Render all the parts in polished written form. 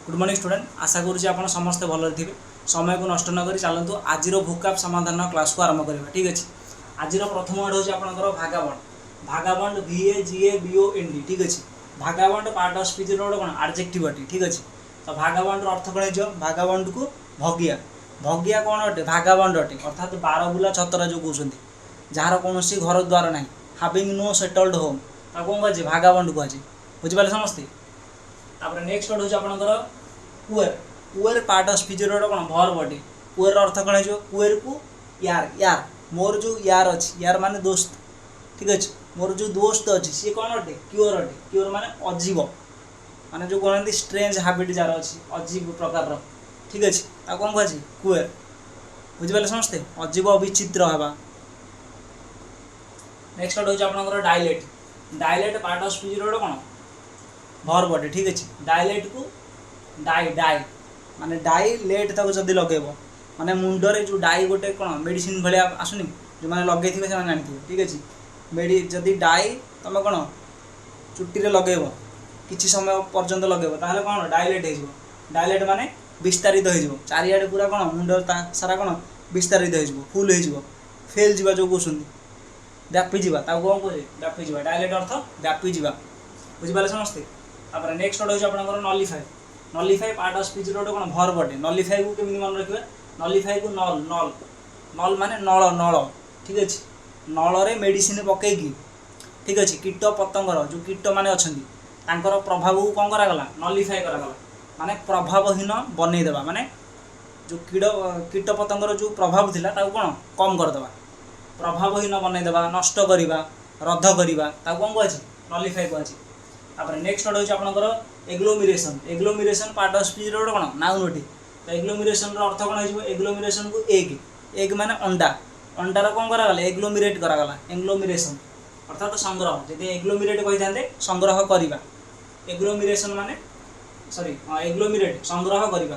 Good morning student. ଆଶା କରୁଛି ଆପଣ ସମସ୍ତେ ଭଲରେ ଥିବେ। ସମୟକୁ ନଷ୍ଟ ନ କରି ଚାଲନ୍ତୁ, ଆଜିର ଭୋକାବ ସମାଧାନ କ୍ଲାସ୍କୁ ଆରମ୍ଭ କରିବା। ଠିକ୍ ଅଛି। ଆଜିର ପ୍ରଥମ ୱାର୍ଡ଼ ହେଉଛି ଆପଣଙ୍କର ଭାଗାବଣ୍ଡ। ଭାଗାବଣ୍ଡ, VAGABOND। ଠିକ୍ ଅଛି। ଭାଗାବଣ୍ଡ ପାର୍ଟ ଅଫ୍ ସ୍ପିଚ୍ର ଗୋଟେ କ'ଣ ଆଡଜେକ୍ଟିଭ୍ ଅଟେ। ଠିକ୍ ଅଛି। ତ ଭାଗାବଣ୍ଡର ଅର୍ଥ କ'ଣ ହେଇଯିବ? ଭାଗାବଣ୍ଡକୁ ଭଗିଆ। ଭଗିଆ କ'ଣ ଅଟେ? ଭାଗାବଣ୍ଡ ଅଟେ। ଅର୍ଥାତ୍ ବାରବୁଲା ଛତରା ଯେଉଁ କହୁଛନ୍ତି, ଯାହାର କୌଣସି ଘର ଦ୍ୱାର ନାହିଁ, ହାଭିଂ ନୋ ସେଟଲ୍ଡ ହୋମ୍, ତାକୁ କ'ଣ କୁହାଯାଏ? ଭାଗାବଣ୍ଡ କୁହାଯାଏ। ବୁଝିପାରିଲେ ସମସ୍ତେ? ତାପରେ ନେକ୍ସଟ ୱାର୍ଡ଼ ହେଉଛି ଆପଣଙ୍କର କୁଏର। କୁଏର ପାର୍ଟ ଅଫ୍ ସ୍ପିଚ୍ର ଗୋଟେ କ'ଣ ଭର୍ବ ଅଟେ। କୁଏର ଅର୍ଥ କ'ଣ ହେଇଯିବ? କୁଏରକୁ ୟାର। ୟାର, ମୋର ଯେଉଁ ୟାର ଅଛି, ୟାର ମାନେ ଦୋସ୍ତ। ଠିକ୍ ଅଛି। ମୋର ଯେଉଁ ଦୋସ୍ତ ଅଛି, ସିଏ କ'ଣ ଅଟେ? କ୍ୟୁଅର ଅଟେ। କ୍ୟୁଅର ମାନେ ଅଜୀବ, ମାନେ ଯେଉଁ କହନ୍ତି ଷ୍ଟ୍ରେଞ୍ଜ ହାବିଟ୍ ଯାହାର ଅଛି, ଅଜୀବ ପ୍ରକାରର। ଠିକ୍ ଅଛି। ତାକୁ କ'ଣ କୁହାଯାଏ? କୁଏର। ବୁଝିପାରିଲେ ସମସ୍ତେ? ଅଜୀବ, ବିଚିତ୍ର ହେବା। ନେକ୍ସଟ ୱାର୍ଡ଼ ହେଉଛି ଆପଣଙ୍କର ଡାଇଲେଟ୍। ଡାଇଲେଟ୍ ପାର୍ଟ ଅଫ୍ ସ୍ପିଚ୍ର ଗୋଟେ କ'ଣ ଭର୍ବ ଅଟେ। ଠିକ୍ ଅଛି। ଡାଇଲେଟ୍କୁ ଡାଇ, ଡାଇ ମାନେ ଡାଇ ଲେଟ୍, ତାକୁ ଯଦି ଲଗେଇବ, ମାନେ ମୁଣ୍ଡରେ ଯେଉଁ ଡାଇ ଗୋଟେ କ'ଣ ମେଡ଼ିସିନ ଭଳିଆ ଆସୁନି, ଯେଉଁମାନେ ଲଗେଇଥିବେ ସେମାନେ ଜାଣିଥିବେ। ଠିକ୍ ଅଛି। ଯଦି ଡାଇ ତୁମେ କ'ଣ ଚୁଟିରେ ଲଗେଇବ, କିଛି ସମୟ ପର୍ଯ୍ୟନ୍ତ ଲଗେଇବ, ତାହେଲେ କ'ଣ ଡାଇଲେଟ୍ ହେଇଯିବ। ଡାଇଲେଟ୍ ମାନେ ବିସ୍ତାରିତ ହେଇଯିବ ଚାରିଆଡ଼େ ପୁରା, କ'ଣ ମୁଣ୍ଡ ତା ସାରା କ'ଣ ବିସ୍ତାରିତ ହେଇଯିବ, ଫୁଲ୍ ହେଇଯିବ, ଫେଲ୍ ଯିବା ଯେଉଁ କହୁଛନ୍ତି, ବ୍ୟାପିଯିବା। ତାକୁ କ'ଣ କହୁଛେ? ବ୍ୟାପିଯିବା। ଡାଇଲେଟ୍ ଅର୍ଥ ବ୍ୟାପିଯିବା। ବୁଝିପାରିଲେ ସମସ୍ତେ? ତାପରେ ନେକ୍ସଟ ୱାର୍ଡ଼ ହେଉଛି ଆପଣଙ୍କର ନଲିଫାଏ। ନଲିଫାଏ ପାର୍ଟ ଅଫ୍ ସ୍ପିଚ୍ର ଗୋଟେ କ'ଣ ଭର୍ବ ଅଟେ। ନଲିଫାଏକୁ କେମିତି ମନେ ରଖିବା? ନଲିଫାଏକୁ ନଲ୍, ନଲ୍, ନଲ୍ ମାନେ ନଳ, ନଳ। ଠିକ୍ ଅଛି। ନଳରେ ମେଡ଼ିସିନ ପକେଇକି, ଠିକ୍ ଅଛି, କୀଟ ପତଙ୍ଗର ଯେଉଁ କୀଟମାନେ ଅଛନ୍ତି, ତାଙ୍କର ପ୍ରଭାବକୁ କ'ଣ କରାଗଲା? ନଲିଫାଏ କରାଗଲା ମାନେ ପ୍ରଭାବହୀନ ବନେଇଦେବା, ମାନେ ଯେଉଁ କୀଟ ପତଙ୍ଗର ଯେଉଁ ପ୍ରଭାବ ଥିଲା, ତାକୁ କ'ଣ କମ୍ କରିଦେବା, ପ୍ରଭାବହୀନ ବନେଇଦେବା, ନଷ୍ଟ କରିବା, ରଦ୍ଦ କରିବା, ତାକୁ କ'ଣ କୁହାଯାଇଛି? ନଲିଫାଏ କୁହାଯାଇଛି। ତାପରେ ନେକ୍ସଟ ୱାର୍ଡ଼ ହେଉଛି ଆପଣଙ୍କର ଏଗ୍ଲୋମିରେସନ୍। ଏଗ୍ଲୋମିରେସନ୍ ପାର୍ଟ ଅଫ୍ ସ୍ପିଚ୍ର ଗୋଟେ କ'ଣ ନାଉନ୍ ଅଟେ। ତ ଏଗ୍ଲୋମିରେସନ୍ର ଅର୍ଥ କ'ଣ ହେଇଯିବ? ଏଗ୍ଲୋମିରେସନ୍କୁ ଏଗ୍। ଏଗ୍ ମାନେ ଅଣ୍ଡା। ଅଣ୍ଡାର କ'ଣ କରାଗଲା? ଏଗ୍ଲୋମିରେଟ୍ କରାଗଲା। ଏଗ୍ଲୋମିରେସନ୍ ଅର୍ଥାତ୍ ସଂଗ୍ରହ। ଯଦି ଏଗ୍ଲୋମିରେଟ୍ କହିଥାନ୍ତେ, ସଂଗ୍ରହ କରିବା। ଏଗ୍ଲୋମିରେସନ୍ ମାନେ, ସରି, ହଁ, ଏଗ୍ଲୋମିରେଟ୍ ସଂଗ୍ରହ କରିବା।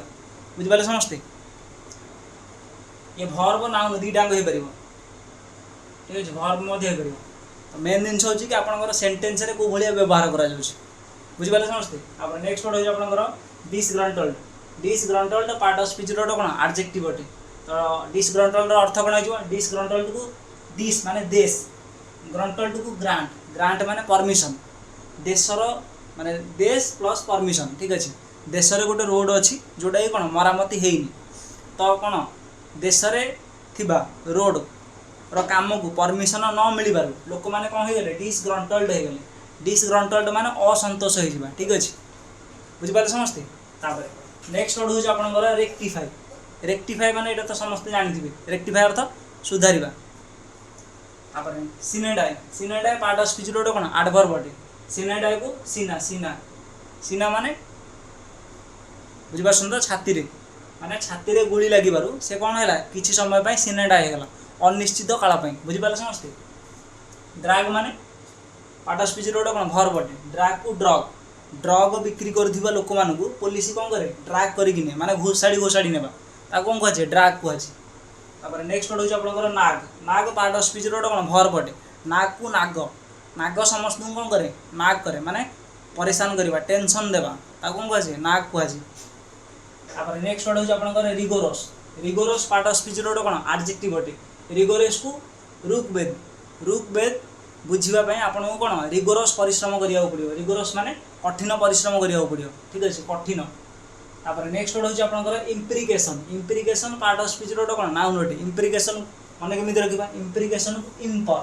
ବୁଝିପାରିଲେ ସମସ୍ତେ? ଏ ଭର୍ବ, ନାଉନ୍ ଦୁଇଟାଙ୍କ ହେଇପାରିବ। ଠିକ୍ ଅଛି। ଭର୍ବ ମଧ୍ୟ ହେଇପାରିବ। ତ ମେନ୍ ଜିନିଷ ହେଉଛି କି ଆପଣଙ୍କର ସେଣ୍ଟେନ୍ସରେ କେଉଁ ଭଳିଆ ବ୍ୟବହାର କରାଯାଉଛି। ବୁଝିପାରିଲେ ସମସ୍ତେ? ତାପରେ ନେକ୍ସଟ ୱାର୍ଡ଼ ହେଉଛି ଆପଣଙ୍କର ଡିସଗ୍ରଣ୍ଟଲ୍ଡ। ଡିସଗ୍ରଣ୍ଟଲ୍ଡ ପାର୍ଟ ଅଫ୍ ସ୍ପିଚ୍ର ଗୋଟେ କ'ଣ ଆଡଜେକ୍ଟିଭ୍ ଅଟେ। ତ ଡିସଗ୍ରଣ୍ଟଲ୍ଡର ଅର୍ଥ କ'ଣ ହେଇଯିବ? ଡିସଗ୍ରଣ୍ଟଲ୍ଡକୁ ଡିସ୍ ମାନେ ଦେଶ, ଗ୍ରଣ୍ଟଲ୍ଡକୁ ଗ୍ରାଣ୍ଟ, ଗ୍ରାଣ୍ଟ ମାନେ ପରମିସନ୍। ଦେଶର ମାନେ ଦେଶ ପ୍ଲସ୍ ପରମିସନ୍। ଠିକ୍ ଅଛି। ଦେଶରେ ଗୋଟେ ରୋଡ଼ ଅଛି, ଯେଉଁଟାକି କ'ଣ ମରାମତି ହେଇନି। ତ କ'ଣ ଦେଶରେ ଥିବା ରୋଡ଼ର କାମକୁ ପରମିସନ୍ ନ ମିଳିବାରୁ ଲୋକମାନେ କ'ଣ ହେଇଗଲେ? ଡିସଗ୍ରଣ୍ଟଲ୍ଡ ହେଇଗଲେ। ଡିସଗ୍ରଣ୍ଟଲ୍ଡ ମାନେ ଅସନ୍ତୋଷ ହେଇଯିବା। ଠିକ୍ ଅଛି। ବୁଝିପାରିଲେ ସମସ୍ତେ? ତାପରେ ନେକ୍ସଟ ୱାର୍ଡ଼ ହେଉଛି ଆପଣଙ୍କର ରେକ୍ଟିଫାଏ। ରେକ୍ଟିଫାଏ ମାନେ ଏଇଟା ତ ସମସ୍ତେ ଜାଣିଥିବେ। ରେକ୍ଟିଫାଏ ଅର୍ଥ ସୁଧାରିବା। ତାପରେ ସିନେଡାଏ। ସିନେଡାଏ ପାର୍ଟ ଅଫ୍ ସ୍ପିଚ୍ର ଗୋଟେ କ'ଣ ଆଡଭର୍ବ ଅଟେ। ସିନେଡାଏକୁ ସିନା, ସିନା, ସିନା ମାନେ ବୁଝିପାରୁଛନ୍ତି ତ? ଛାତିରେ, ମାନେ ଛାତିରେ ଗୁଳି ଲାଗିବାରୁ ସେ କ'ଣ ହେଲା? କିଛି ସମୟ ପାଇଁ ସିନେଡାଏ ହେଇଗଲା, ଅନିଶ୍ଚିତ କାଳ ପାଇଁ। ବୁଝିପାରିଲେ ସମସ୍ତେ? ଡ୍ରାଗ୍ ମାନେ ପାର୍ଟ ଅଫ୍ ସ୍ପିଚ୍ର ଗୋଟେ କ'ଣ ଭର୍ବ ଅଟେ। ଡ୍ରାଗ୍କୁ ଡ୍ରଗ୍। ଡ୍ରଗ୍ ବିକ୍ରି କରୁଥିବା ଲୋକମାନଙ୍କୁ ପୋଲିସ କ'ଣ କରେ? ଡ୍ରାଗ୍ କରିକି ନିଏ, ମାନେ ଘୋଷାଡ଼ି ଘୋଷାଡ଼ି ନେବା। ତାକୁ କ'ଣ କୁହାଯାଏ? ଡ୍ରାଗ୍ କୁହାଯାଏ। ତାପରେ ନେକ୍ସଟ ୱାର୍ଡ଼ ହେଉଛି ଆପଣଙ୍କର ନାଗ। ନାଗ ପାର୍ଟ ଅଫ୍ ସ୍ପିଚ୍ର ଗୋଟେ କ'ଣ ଭର୍ବ ଅଟେ। ନାଗକୁ ନାଗ। ନାଗ ସମସ୍ତଙ୍କୁ କ'ଣ କରେ? ନାଗ କରେ ମାନେ ପରେଶାନ କରିବା, ଟେନସନ୍ ଦେବା। ତାକୁ କ'ଣ କୁହାଯାଏ? ନାଗ କୁହାଯାଏ। ତାପରେ ନେକ୍ସଟ ୱାର୍ଡ଼ ହେଉଛି ଆପଣଙ୍କର ରିଗୋରସ୍। ରିଗୋରସ୍ ପାର୍ଟ ଅଫ୍ ସ୍ପିଚ୍ର ଗୋଟେ କ'ଣ ଆଡଜେକ୍ଟିଭ୍ ଅଟେ। ରିଗୋରସ୍କୁ ଋଗ୍ବେଦ। ଋଗ୍ବେଦ ବୁଝିବା ପାଇଁ ଆପଣଙ୍କୁ କ'ଣ ରିଗୋରସ୍ ପରିଶ୍ରମ କରିବାକୁ ପଡ଼ିବ। ରିଗୋରସ୍ ମାନେ କଠିନ ପରିଶ୍ରମ କରିବାକୁ ପଡ଼ିବ। ଠିକ୍ ଅଛି, କଠିନ। ତାପରେ ନେକ୍ସଟ ୱାର୍ଡ଼ ହେଉଛି ଆପଣଙ୍କର ଇମ୍ପ୍ରିକେସନ୍। ଇମ୍ପ୍ରିକେସନ୍ ପାର୍ଟ ଅଫ୍ ସ୍ପିଚ୍ର ଗୋଟେ କ'ଣ ନାଉନ୍ ଅଟେ। ଇମ୍ପ୍ରିକେସନ୍ ମାନେ କେମିତି ରଖିବା? ଇମ୍ପ୍ରିକେସନ୍କୁ ଇମ୍ପର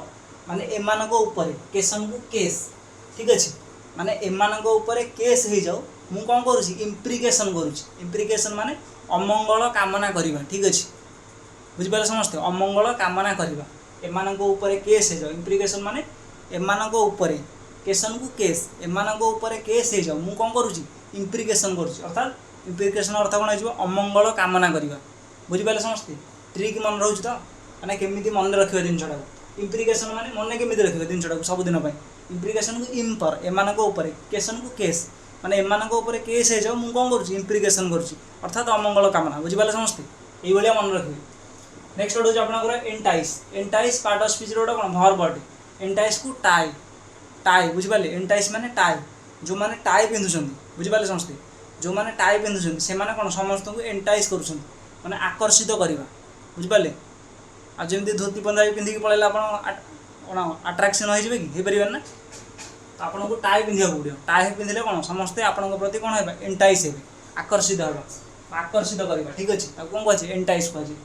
ମାନେ ଏମାନଙ୍କ ଉପରେ, କେସନ୍କୁ କେସ୍। ଠିକ୍ ଅଛି। ମାନେ ଏମାନଙ୍କ ଉପରେ କେସ୍ ହେଇଯାଉ, ମୁଁ କ'ଣ କରୁଛି? ଇମ୍ପ୍ରିକେସନ୍ କରୁଛି। ଇମ୍ପ୍ରିକେସନ୍ ମାନେ ଅମଙ୍ଗଳ କାମନା କରିବା। ଠିକ୍ ଅଛି। ବୁଝିପାରିଲେ ସମସ୍ତେ? ଅମଙ୍ଗଳ କାମନା କରିବା। ଏମାନଙ୍କ ଉପରେ କେସ୍ ହେଇଯାଉ। ଇମ୍ପ୍ରିକେସନ୍ ମାନେ ଏମାନଙ୍କ ଉପରେ, କେସନ୍କୁ କେସ୍, ଏମାନଙ୍କ ଉପରେ କେସ୍ ହେଇଯାଉ, ମୁଁ କ'ଣ କରୁଛି? ଇମ୍ପ୍ରିକେସନ୍ କରୁଛି। ଅର୍ଥାତ୍ ଇମ୍ପ୍ରିକେସନ୍ ଅର୍ଥ କ'ଣ ହେଇଯିବ? ଅମଙ୍ଗଳ କାମନା କରିବା। ବୁଝିପାରିଲେ ସମସ୍ତେ? ଟ୍ରିକ୍ ମନେ ରହୁଛି ତ? ମାନେ କେମିତି ମନେ ରଖିବା ଜିନିଷଟାକୁ? ଇମ୍ପ୍ରିକେସନ୍ ମାନେ ମନେ କେମିତି ରଖିବା ଜିନିଷଟାକୁ ସବୁଦିନ ପାଇଁ? ଇମ୍ପ୍ରିକେସନ୍କୁ ଇମ୍ପର, ଏମାନଙ୍କ ଉପରେ, କେସନ୍କୁ କେସ୍, ମାନେ ଏମାନଙ୍କ ଉପରେ କେସ୍ ହେଇଯାଉ, ମୁଁ କ'ଣ କରୁଛି? ଇମ୍ପ୍ରିକେସନ୍ କରୁଛି, ଅର୍ଥାତ୍ ଅମଙ୍ଗଳ କାମନା। ବୁଝିପାରିଲେ ସମସ୍ତେ? ଏଇଭଳିଆ ମନେ ରଖିବେ। ନେକ୍ସଟ ୱାର୍ଡ଼ ହେଉଛି ଆପଣଙ୍କର ଏଣ୍ଟାଇସ୍। ଏଣ୍ଟାଇସ୍ ପାର୍ଟ ଅଫ୍ ସ୍ପିଚ୍ର ଗୋଟେ କ'ଣ ଭର୍ବ ଅଟେ। ଏଣ୍ଟାଇସ୍କୁ ଟାଇ, ଟାଇ। ବୁଝିପାରିଲେ? ଏଣ୍ଟାଇସ୍ ମାନେ ଟାଇ, ଯେଉଁମାନେ ଟାଇ ପିନ୍ଧୁଛନ୍ତି। ବୁଝିପାରିଲେ ସମସ୍ତେ? ଯେଉଁମାନେ ଟାଇ ପିନ୍ଧୁଛନ୍ତି ସେମାନେ କ'ଣ ସମସ୍ତଙ୍କୁ ଏଣ୍ଟାଇଜ୍ କରୁଛନ୍ତି, ମାନେ ଆକର୍ଷିତ କରିବା, ବୁଝିପାରିଲେ? ଆଉ ଯେମିତି ଧୋତି ପଞ୍ଜାବୀ ପିନ୍ଧିକି ପଳେଇଲେ ଆପଣ କ'ଣ ଆଟ୍ରାକ୍ସନ୍ ହେଇଯିବେ କି? ହେଇପାରିବେନି ନା। ତ ଆପଣଙ୍କୁ ଟାଇ ପିନ୍ଧିବାକୁ ପଡ଼ିବ। ଟାଇ ପିନ୍ଧିଲେ କ'ଣ ସମସ୍ତେ ଆପଣଙ୍କ ପ୍ରତି କ'ଣ ହେବେ? ଏଣ୍ଟାଇଜ୍ ହେବେ, ଆକର୍ଷିତ ହେବା, ଆକର୍ଷିତ କରିବା, ଠିକ୍ ଅଛି। ତାକୁ କ'ଣ କୁହାଯାଏ? ଏଣ୍ଟାଇଜ୍ କୁହାଯାଏ।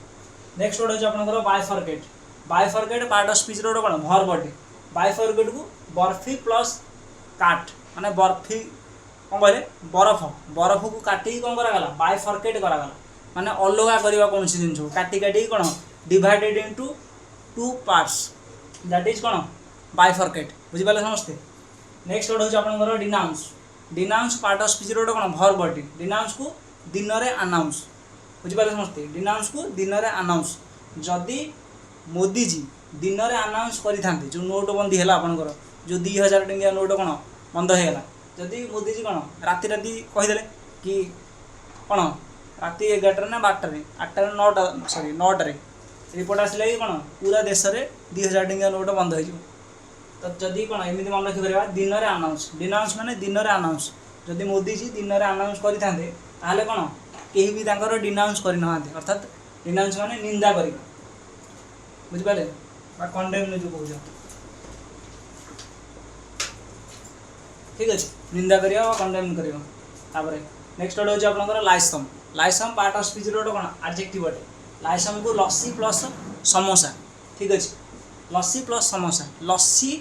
ନେକ୍ସଟ ୱାର୍ଡ଼ ହେଉଛି ଆପଣଙ୍କର ବାଇଫର୍କେଟ୍। ବାଇଫର୍କେଟ୍ ପାର୍ଟ ଅଫ୍ ସ୍ପିଚ୍ର ଗୋଟେ କ'ଣ ଭର୍ବ ଅଟେ। ବାଇଫର୍କେଟ୍କୁ ବର୍ଫି ପ୍ଲସ୍ କାଟ, ମାନେ ବର୍ଫି କ'ଣ କହିଲେ? ବରଫ, ବରଫକୁ କାଟିକି କ'ଣ କରାଗଲା? ବାଇଫର୍କେଟ୍ କରାଗଲା, ମାନେ ଅଲଗା କରିବା କୌଣସି ଜିନିଷକୁ କାଟି କାଟିକି କ'ଣ divided into two parts, that is କ'ଣ ବାଇଫର୍କେଟ୍। ବୁଝିପାରିଲେ ସମସ୍ତେ? ନେକ୍ସଟ ୱାର୍ଡ଼ ହେଉଛି ଆପଣଙ୍କର ଡିନାଉନ୍ସ। ଡିନାଉନ୍ସ ପାର୍ଟ ଅଫ୍ ସ୍ପିଚ୍ର ଗୋଟେ କ'ଣ ଭର୍ବ ଅଟେ। ଡିନାଉନ୍ସକୁ ଦିନରେ ଆନାଉନ୍ସ, ବୁଝିପାରିଲେ ସମସ୍ତେ? ଡିନାଉନ୍ସକୁ ଦିନରେ ଆନାଉନ୍ସ। ଯଦି ମୋଦିଜୀ ଦିନରେ ଆନାଉନ୍ସ କରିଥାନ୍ତେ, ଯେଉଁ ନୋଟବନ୍ଦୀ ହେଲା ଆପଣଙ୍କର, ଯେଉଁ 2000 ଟଙ୍କିଆ ନୋଟ କ'ଣ ବନ୍ଦ ହେଇଗଲା, ଯଦି ମୋଦିଜୀ କ'ଣ ରାତି ରାତି କହିଦେଲେ କି କ'ଣ ରାତି 11ଟାରେ ନା 12ଟାରେ, 8ଟାରେ, 9ଟା, ସରି 9ଟାରେ ରିପୋର୍ଟ ଆସିଲା କି କ'ଣ ପୁରା ଦେଶରେ 2000 ଟଙ୍କିଆ ନୋଟ ବନ୍ଦ ହେଇଯିବ, ତ ଯଦି କ'ଣ ଏମିତି ମନେ ରଖିପାରିବା ଦିନରେ ଆନାଉନ୍ସ। ଡିନାଉନ୍ସ ମାନେ ଦିନରେ ଆନାଉନ୍ସ। ଯଦି ମୋଦିଜୀ ଦିନରେ ଆନାଉନ୍ସ କରିଥାନ୍ତେ ତାହେଲେ କ'ଣ କେହି ବି ତାଙ୍କର ଡିନାଉନ୍ସ କରିନଥାନ୍ତେ, ଅର୍ଥାତ୍ ଡିନାଉନ୍ସ ମାନେ ନିନ୍ଦା କରିବା, ବୁଝିପାରିଲେ? ବା କଣ୍ଡେମ୍ ଯେଉଁ କହୁଛ, ଠିକ୍ ଅଛି, ନିନ୍ଦା କରିବା ବା କଣ୍ଡେମ୍ କରିବା। ତାପରେ ନେକ୍ସଟ ୱାର୍ଡ଼ ହେଉଛି ଆପଣଙ୍କର ଲାଇସମ୍। ଲାଇସମ୍ ପାର୍ଟ ଅଫ୍ ସ୍ପିଚ୍ର ଗୋଟେ କ'ଣ ଆଡଜେକ୍ଟିଭ୍ ଅଟେ। ଲାଇସମ୍କୁ ଲସି ପ୍ଲସ୍ ସମୋସା, ଠିକ୍ ଅଛି, ଲସି ପ୍ଲସ୍ ସମୋସା। ଲସି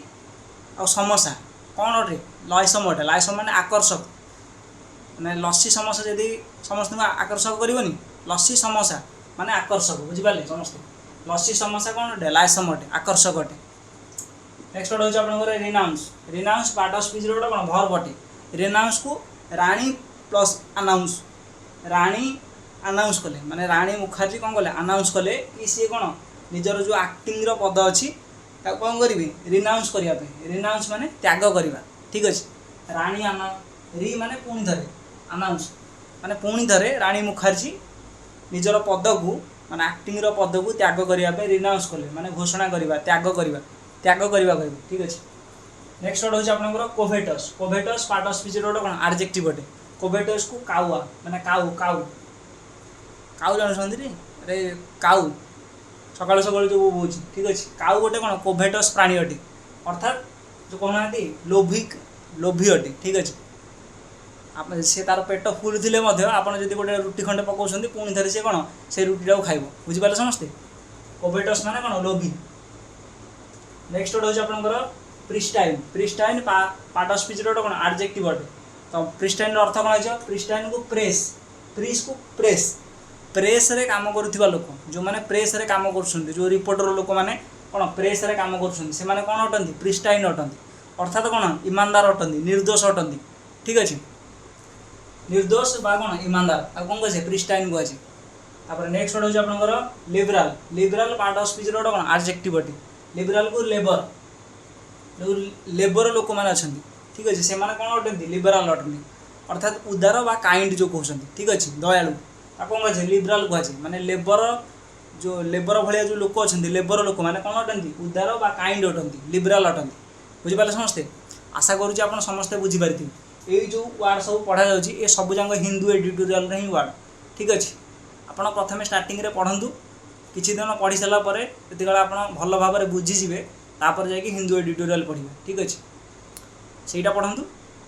ଆଉ ସମୋସା କ'ଣ ଅଟେ? ଲାଇସମ୍ ଅଟେ। ଲାଇସମ୍ ମାନେ ଆକର୍ଷକ, ମାନେ ଲସି ସମୋସା ଯଦି ସମସ୍ତଙ୍କୁ ଆକର୍ଷକ କରିବନି, ଲସି ସମୋସା ମାନେ ଆକର୍ଷକ, ବୁଝିପାରିଲେ ସମସ୍ତେ? ଲସି ସମୋସା କ'ଣ ଅଟେ? ଲାଇସମ୍ ଅଟେ, ଆକର୍ଷକ ଅଟେ। ନେକ୍ସଟ ୱାର୍ଡ଼ ହେଉଛି ଆପଣଙ୍କର ରିନାଉନ୍ସ। ରିନାଉନ୍ସ ପାର୍ଟ ଅଫ୍ ସ୍ପିଚ୍ର ଗୋଟେ କ'ଣ ଭର୍ବ ଅଟେ। ରିନାଉନ୍ସକୁ ରାଣୀ ପ୍ଲସ୍ ଆନାଉନ୍ସ। ରାଣୀ ଆନାଉନ୍ସ କଲେ, ମାନେ ରାଣୀ ମୁଖାର୍ଜୀ କ'ଣ କଲେ? ଆନାଉନ୍ସ କଲେ କି ସିଏ କ'ଣ ନିଜର ଯେଉଁ ଆକ୍ଟିଂର ପଦ ଅଛି ତାକୁ କ'ଣ କରିବେ? ରିନାଉନ୍ସ କରିବା ପାଇଁ। ରିନାଉନ୍ସ ମାନେ ତ୍ୟାଗ କରିବା, ଠିକ୍ ଅଛି। ରାଣୀ ଆନା ରି ମାନେ ପୁଣି ଥରେ, ଆନାଉନ୍ସ ମାନେ ପୁଣି ଥରେ ରାଣୀ ମୁଖାର୍ଜୀ ନିଜର ପଦକୁ ମାନେ ଆକ୍ଟିଂର ପଦକୁ ତ୍ୟାଗ କରିବା ପାଇଁ ରିନାଉନ୍ସ କଲେ, ମାନେ ଘୋଷଣା କରିବା, ତ୍ୟାଗ କରିବା, ତ୍ୟାଗ କରିବା କହିବେ, ଠିକ୍ ଅଛି। ନେକ୍ସଟ ୱାର୍ଡ଼ ହେଉଛି ଆପଣଙ୍କର କୋଭେଟସ୍। କୋଭେଟସ୍ ପାର୍ଟ ଅଫ୍ ସ୍ପିଚ୍ର ଗୋଟେ କ'ଣ ଆଡଜେକ୍ଟିଭ୍ ଅଟେ। କୋଭେଟସ୍କୁ କାଉଆ, ମାନେ କାଉ, କାଉ, କାଉ ଜାଣୁଛନ୍ତି ରେ? ଆରେ କାଉ ସକାଳୁ ସକାଳୁ ଯେଉଁ ବୋବଉଛି, ଠିକ୍ ଅଛି। କାଉ ଗୋଟେ କ'ଣ କୋଭେଟସ୍ ପ୍ରାଣୀ ଅଟେ, ଅର୍ଥାତ୍ ଯେଉଁ କହୁନାହାନ୍ତି ଲୋଭି, ଲୋଭି ଅଟେ, ଠିକ୍ ଅଛି। ସେ ତାର ପେଟ ଫୁଲ୍ ଥିଲେ ମଧ୍ୟ ଆପଣ ଯଦି ଗୋଟେ ରୁଟି ଖଣ୍ଡେ ପକାଉଛନ୍ତି ପୁଣି ଥରେ ସେ କ'ଣ ସେ ରୁଟିଟାକୁ ଖାଇବ, ବୁଝିପାରିଲେ ସମସ୍ତେ? କୋଭେଟସ୍ ମାନେ କ'ଣ ଲୋଭି। ନେକ୍ସଟ ୱାର୍ଡ଼ ହେଉଛି ଆପଣଙ୍କର ପ୍ରିଷ୍ଟାଇନ୍। ପ୍ରିଷ୍ଟାଇନ୍ ପାର୍ଟ ଅଫ୍ ସ୍ପିଚ୍ର ଗୋଟେ କ'ଣ ଆଡଜେକ୍ଟିଭ୍ ଅଟେ। ତ ପ୍ରିଷ୍ଟାଇନ୍ର ଅର୍ଥ କ'ଣ ହେଇଯିବ? ପ୍ରିଷ୍ଟାଇନ୍କୁ ପ୍ରେସ୍, ପ୍ରିସ୍କୁ ପ୍ରେସ୍, ପ୍ରେସ୍ରେ କାମ କରୁଥିବା ଲୋକ, ଯେଉଁମାନେ ପ୍ରେସ୍ରେ କାମ କରୁଛନ୍ତି, ଯେଉଁ ରିପୋର୍ଟର ଲୋକମାନେ କ'ଣ ପ୍ରେସ୍ରେ କାମ କରୁଛନ୍ତି, ସେମାନେ କ'ଣ ଅଟନ୍ତି? ପ୍ରିଷ୍ଟାଇନ୍ ଅଟନ୍ତି, ଅର୍ଥାତ୍ କ'ଣ ଇମାନଦାର ଅଟନ୍ତି, ନିର୍ଦ୍ଦୋଷ ଅଟନ୍ତି, ଠିକ୍ ଅଛି। ନିର୍ଦ୍ଦୋଷ ବା କ'ଣ ଇମାନଦାର, ଆଉ କ'ଣ କୁହାଯାଏ? ପ୍ରିଷ୍ଟାଇନ୍ କୁହାଯାଏ। ତାପରେ ନେକ୍ସଟ ୱାର୍ଡ଼ ହେଉଛି ଆପଣଙ୍କର ଲିବରାଲ। ଲିବରାଲ ପାର୍ଟ ଅଫ୍ ସ୍ପିଚ୍ର ଗୋଟେ କ'ଣ ଆଡଜେକ୍ଟିଭ୍ ଅଟେ। ଲିବରାଲକୁ ଲେବର, ଯେଉଁ ଲେବର ଲୋକମାନେ ଅଛନ୍ତି, ଠିକ୍ ଅଛି, ସେମାନେ କ'ଣ ଅଟନ୍ତି? ଲିବରାଲ ଅଟନ୍ତି, ଅର୍ଥାତ୍ ଉଦାର ବା କାଇଣ୍ଡ ଯେଉଁ କହୁଛନ୍ତି, ଠିକ୍ ଅଛି, ଦୟାଳୁ, ତାକୁ କ'ଣ କୁହାଯାଏ? ଲିବରାଲ କୁହାଯାଏ। ମାନେ ଲେବର, ଯେଉଁ ଲେବର ଭଳିଆ ଯେଉଁ ଲୋକ ଅଛନ୍ତି, ଲେବର ଲୋକମାନେ କ'ଣ ଅଟନ୍ତି? ଉଦାର ବା କାଇଣ୍ଡ ଅଟନ୍ତି, ଲିବରାଲ ଅଟନ୍ତି। ବୁଝିପାରିଲେ ସମସ୍ତେ? ଆଶା କରୁଛି ଆପଣ ସମସ୍ତେ ବୁଝିପାରିଥିବେ। ଏଇ ଯେଉଁ ୱାର୍ଡ଼ ସବୁ ପଢ଼ାଯାଉଛି ଏ ସବୁ ଯାକ ହିନ୍ଦୁ ଏଡିଟୋରିଆଲର ହିଁ ୱାର୍ଡ଼, ଠିକ୍ ଅଛି। ଆପଣ ପ୍ରଥମେ ଷ୍ଟାର୍ଟିଂରେ ପଢ଼ନ୍ତୁ, କିଛି ଦିନ ପଢ଼ି ସାରିଲା ପରେ ଯେତେବେଳେ ଆପଣ ଭଲ ଭାବରେ ବୁଝିଯିବେ ତାପରେ ଯାଇକି ହିନ୍ଦୁ ଏଡିଟୋରିଆଲ ପଢ଼ିବେ, ଠିକ୍ ଅଛି। ସେଇଟା ପଢ଼ନ୍ତୁ,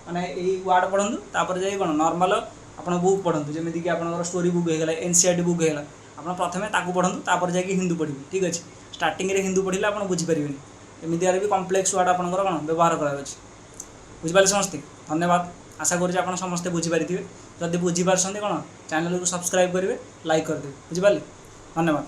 ମାନେ ଏଇ ୱାର୍ଡ଼ ପଢ଼ନ୍ତୁ, ତାପରେ ଯାଇକି କ'ଣ ନର୍ମାଲ ଆପଣ ବୁକ୍ ପଢ଼ନ୍ତୁ, ଯେମିତିକି ଆପଣଙ୍କର ଷ୍ଟୋରି ବୁକ୍ ହେଇଗଲା, NCERT book ହେଇଗଲା, ଆପଣ ପ୍ରଥମେ ତାକୁ ପଢ଼ନ୍ତୁ, ତାପରେ ଯାଇକି ହିନ୍ଦୁ ପଢ଼ିବେ, ଠିକ୍ ଅଛି। ଷ୍ଟାର୍ଟିଂରେ ହିନ୍ଦୁ ପଢ଼ିଲେ ଆପଣ ବୁଝିପାରିବେନି, ଏମିତିଆରେ ବି କମ୍ପ୍ଲେକ୍ସ ୱାର୍ଡ଼ ଆପଣଙ୍କର କ'ଣ ବ୍ୟବହାର କରାଯାଉଛି, ବୁଝିପାରିଲେ ସମସ୍ତେ? ଧନ୍ୟବାଦ। ଆଶା କରୁଛି ଆପଣ ସମସ୍ତେ ବୁଝିପାରିଥିବେ। ଯଦି ବୁଝିପାରୁଛନ୍ତି କ'ଣ ଚ୍ୟାନେଲକୁ ସବସ୍କ୍ରାଇବ୍ କରିବେ, ଲାଇକ୍ କରିଦେବେ, ବୁଝିପାରିଲେ? ଧନ୍ୟବାଦ।